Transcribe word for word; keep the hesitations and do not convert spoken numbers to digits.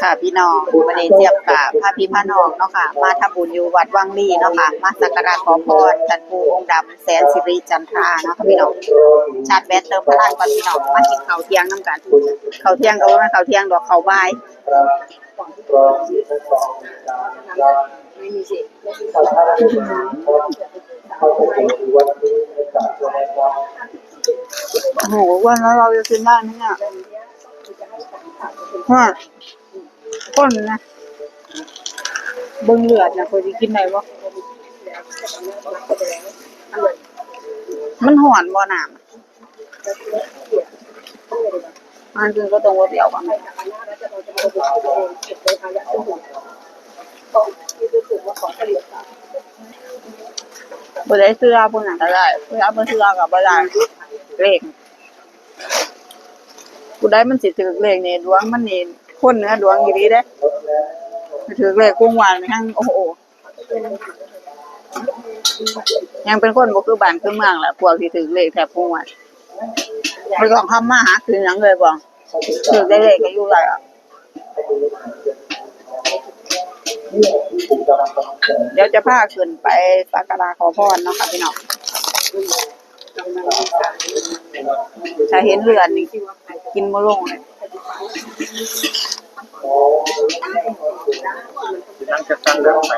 ค่ะพี่น้อง มื้อนี้เจี๊ยบกะพาพี่พาน้องเนาะค่ะ มาทำบุญอยู่วัดวังลีเนาะค่ะ มาสักการะขอพรท่านปู่องค์ดำแสนสิริจันทราเนาะค่ะพี่น้อง ชาร์จแบตเติมพลังก่อนพี่น้อง มากินข้าวเที่ยงนำกัน ข้าวเที่ยงก็บ่แม่นข้าวเที่ยงดอก ข้าวบ่าย โอ้โห อ้วนแล้วเราจะกินได้ไหมเนี่ย ฮะ ข้นนะ เบิ่งเลือดนะ ข้อยสิกินได้บ่ มันฮ้อนบ่น้ำ อันอื่นก็ต้องบ่เดียวกัน ผู้ใดเชื่อผู้นั้นก็ได้ ผู้ใดบ่เชื่อก็บ่ได้ เลข ผู้ใดมันสิถืกเลขนี่ ดวงมันนี่ คนเหนือดวงอีหลีเด้ ถืกเลขคู่งวดนี่แฮ่ง โอ้โห ยังเป็นคนบ่คือบ้านคือเมืองล่ะ พวกที่ถืกเลขแทบคู่งวด บ่ต้องทำมาหากินหยังเลยบ่ ถืกได้เลขก็อยู่ได้อะ เดี๋ยวจะพาขึ้นไปสักการะขอพรเนาะค่ะพี่น้อง ถ้าเห็นเลือดนี่ กินบ่ลงเลย นั่งจะตั้งเรื่องไป